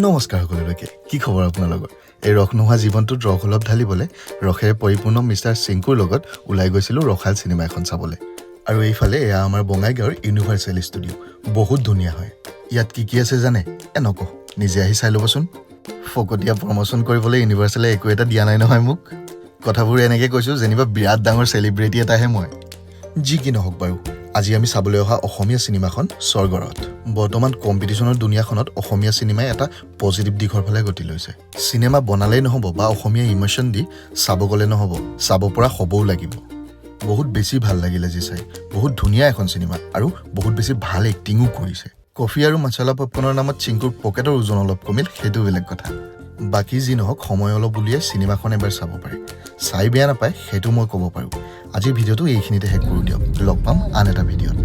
নমস্কাৰ সকলোলৈকে। কি খবৰ আপোনালোকৰ? এই ৰস নোহোৱা জীৱনটোত ৰস অলপ ঢালিবলৈ ৰসেৰে পৰিপূৰ্ণ মিষ্টাৰ চিংকুৰ লগত ওলাই গৈছিলোঁ ৰসাল চিনেমা এখন চাবলৈ। আৰু এইফালে এয়া আমাৰ বঙাইগাঁৱৰ ইউনিভাৰ্চেল ষ্টুডিঅ'। বহুত ধুনীয়া হয়। ইয়াত কি কি আছে জানে? এ নকওঁ, নিজে আহি চাই ল'বচোন। ফকতীয়া প্ৰমোশ্যন কৰিবলৈ ইউনিভাৰ্চেলে একো এটা দিয়া নাই নহয় মোক। কথাবোৰ এনেকৈ কৈছোঁ যেনিবা বিৰাট ডাঙৰ চেলিব্ৰিটি এটাহে মই। যি কি নহওক বাৰু, আজি আমি চাবলৈ অহা অসমীয়া চিনেমাখন স্বৰ্গৰথ। বৰ্তমান কম্পিটিশ্যনৰ দুনীয়াখনত অসমীয়া চিনেমাই এটা পজিটিভ দিশৰ ফালে গতি লৈছে। চিনেমা বনালেই নহ'ব বা অসমীয়া ইম'শ্যন দি চাব গ'লে নহ'ব, চাব পৰা হ'বও লাগিব। বহুত বেছি ভাল লাগিলে আজি চাই। বহুত ধুনীয়া এখন চিনেমা আৰু বহুত বেছি ভাল এক্টিঙো কৰিছে। কফি আৰু মছলা পপকৰ্ণৰ নামত চিংকুৰ পকেটৰ ওজন অলপ কমিল, সেইটো বেলেগ কথা। বাকী যি নহওক, সময় অলপ উলিয়াই চিনেমাখন এবাৰ চাব পাৰে। চাই বেয়া নাপায়, সেইটো মই ক'ব পাৰোঁ। আজিৰ ভিডিঅ'টো এইখিনিতে শেষ কৰোঁ দিয়ক। লগ পাম আন এটা ভিডিঅ'ত।